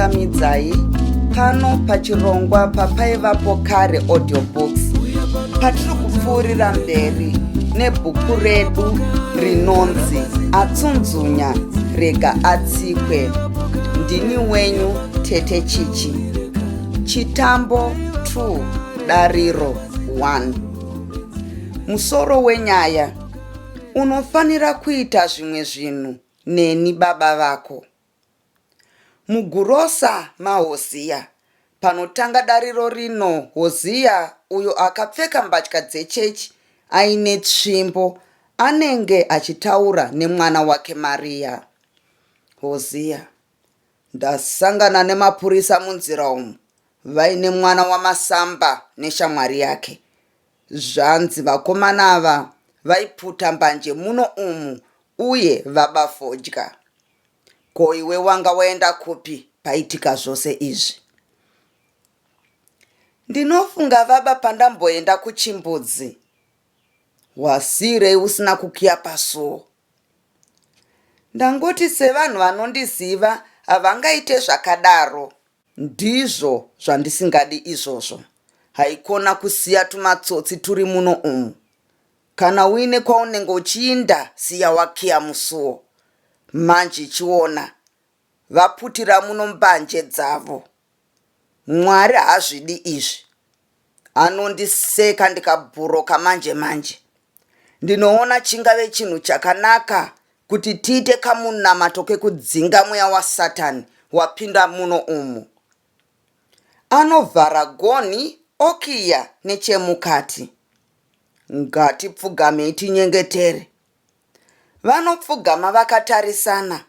Ndinokuchingamidzai pano pachirongwa paPaivapo Kare Audiobooks patiri kupfuurira mberi nebhuku redu rinonzi Atsunzunya Rega Atsikwe. Ndini wenyu Tete Chichi. Chitambo 2 Dariro 1. Musoro wenyaya Unofanira kuita zvimwe zvinhu neni baba vako. Mugurosa maHoziya, panotanga dariro rino, Hoziya, uyo akapfeka mbatya dzechechi aine tsvimbo, anenge achitaura nemwana wake Maria. Hoziya, Ndasangana nemapurisa munzira umu vaine mwana waMasamba neshamwari yake. Zvanzi vakomana ava vaiputa mbanje muno umu uye vaba fodya. Ko iwe wanga waenda kupi paitika zvose izvi? Ndinofunga vaba pandamboenda kuchimbudzi. Wasiirei usina kukiya pasuo? Ndangoti sevanhu vanondiziva havangaite zvakadaro. Ndizvo zvandisingadi izvozvo. Haikona kusiya tumatsotsi turi muno umu. Kana uine kwaunenge uchiinda siya wakiya musuo. Manje chiona vaputira muno mbanje dzavo. Mwari haazvidi izvi. Anondiseka ndikabhuroka manje manje. Ndinoona chingave chinhu chakanaka kuti tiite kamunamato kekudzinga mweya waSatani wapinda muno umu. Anovhara gonhi okiya nechemukati. Ngatipfugamei tinyengetere. Vanopfugama vakatarisana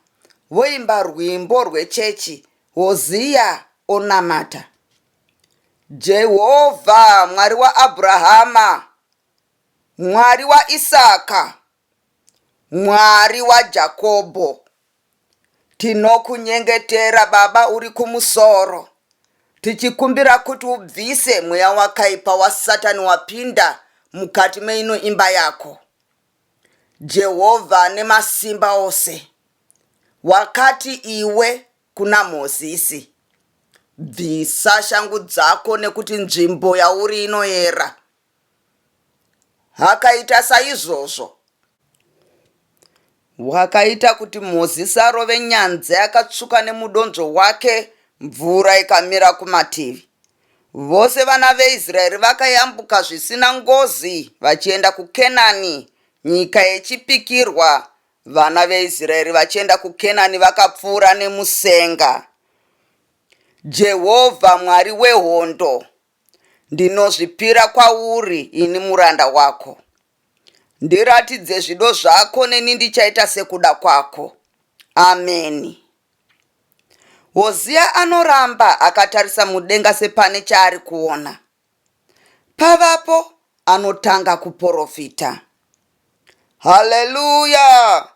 voimba rwimbo rwechechi Hosiya onamata. Jehovha Mwari waAbhurahama, Mwari waIsaka, Mwari waJakobho, tinokunyengetera Baba uri kumusoro, tichikumbira kuti ubvise mweya wakaipa waSatani wapinda mukati meino imba yako. Jehovha ane masimba ose, wakati iwe kuna Mozisi, Bvisa shangu dzako nekuti nzvimbo yauri inoera. Akaita saizvozvo. Wakaita kuti Mozisi arove nyanza yakatsvuka nemudonzvo wake, mvura ikamira kumativi. Vose vana veIsraeri vakayambuka zvisina ngozi vachienda kuKenani, nyika yechipikirwa. Vana veIsraeri vachienda kuKenani vakapfuura nemusenga. Jehovha Mwari wehondo, ndinozvipira kwauri ini muranda wako. Ndiratidze zvido zvako neni ndichaita sekuda kwako. Ameni. Hosiya anoramba akatarisa mudenga sepane chaari kuona. Pavapo anotanga kuporofita. Haleluya!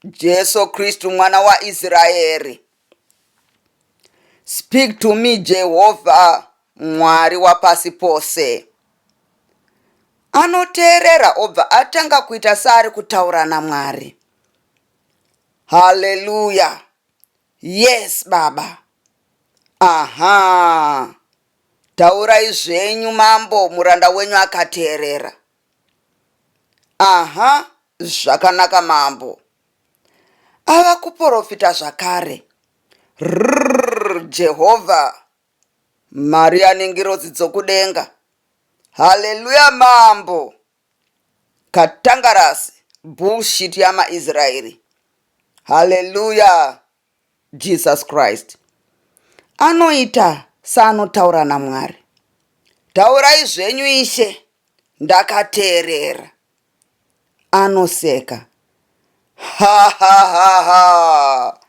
Jesu Kristu mwana waIsraeri. Speak to me Jehovha Mwari wapasi pose. Anoteerera obva atanga kuita seari kutaura naMwari. Haleluya! Yes baba. Aha. Taurai zvenyu mambo, muranda wenyu akateerera. Aha, zvakanaka mambo. Ava kuporofita zvakare. Rrrr, Jehovha, Maria nengirozi dzokudenga. Haleluya mambo. Katangarasi, bullshit yamaIsraeri. Haleluya. Jesus Christ. Anoita saanotaura naMwari. Taurai zvenyu Ishe, ndakateerera. Anoseka. Ha ha ha ha.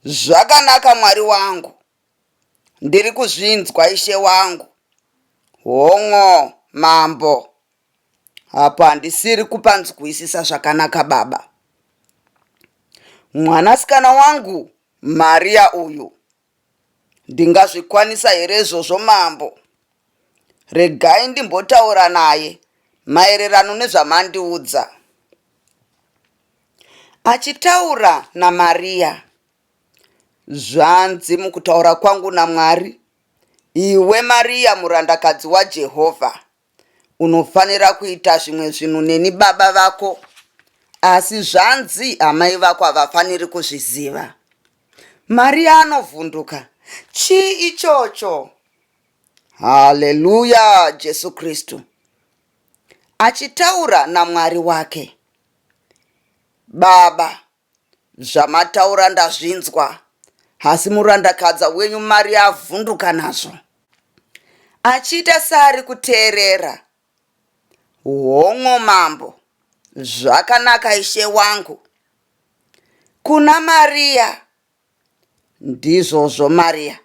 Zvakanaka Mwari wangu. Ndiri kuzvinzwa Ishe wangu. Hongo, mambo. Apo handisiri kupanzwisisa zvakanaka baba. Mwanasikana wangu Maria uyu. Ndingazvikwanisa here izvozvo mambo? Regai ndimbotaura naye maererano nezvamandiudza. Achitaura naMaria. Zvanzi mukutaura kwangu naMwari, Iwe Mariya murandakadzi waJehovha, unofanira kuita zvimwe zvinhu neni baba vako, asi zvanzi amai vako havafaniri kuzviziva. Mariya anovhunduka, Chii ichocho? Haleluya, Jesu Kristu achitaura naMwari wake. Baba, Zvamataura ndazvinzwa, asi murandakadza wenyu Maria avhunduka nazvo. Achiita seari kuteerera. Hon'o mambo, zvakanaka ishe wangu. Kuna Maria, Ndizvozvo Maria,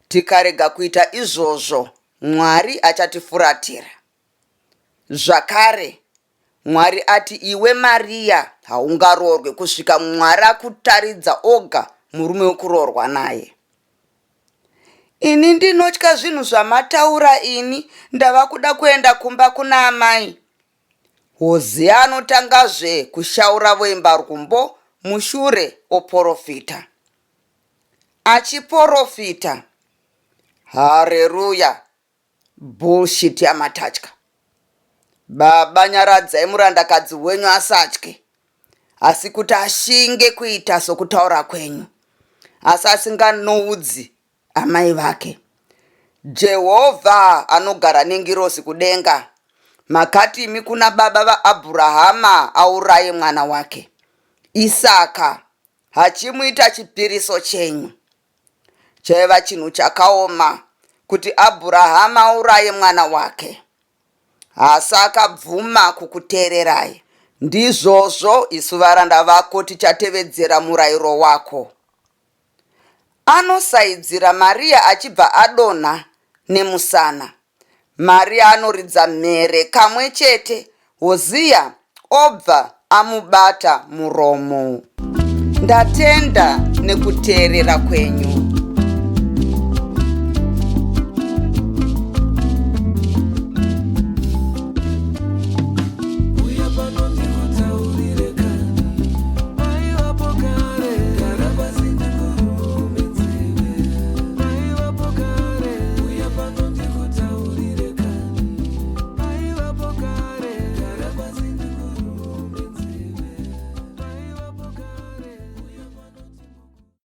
tikarega kuita izvozvo Mwari achatifuratira. Zvakare, Mwari ati iwe Maria haungaroorwe kusvika Mwari akutaridza oga murume wekuroorwa naye. Ini ndinotya zvinhu zvamataura ini ndava kuda kuenda kumba kuna amai. Hosea anotangazve kushaura voimba rwumbo mushure oporofita. Achiporofita. Hareruya! Bullshit yamatatya. Baba nyaradzai murandakadzi wenyu asatye asi kuti ashinge kuita sokutaura kwenyu asi asinganoudzi amai vake. Jehovha anogara nengirozi kudenga. Makati imi kuna baba vaAbhurahama auraye mwana wake Isaka hachimuita chipiriso chenyu. Chaiva chinhu chakaoma kuti Abhurahama auraye mwana wake, asi akabvuma kukuteererai. Ndizvozvo isu varanda vako tichatevedzera murayiro wako. Anosaidzira Maria achibva adonha nemusana. Maria anoridza mhere kamwe chete, Hosea obva amubata muromo. Ndatenda nekuteerera kwenyu.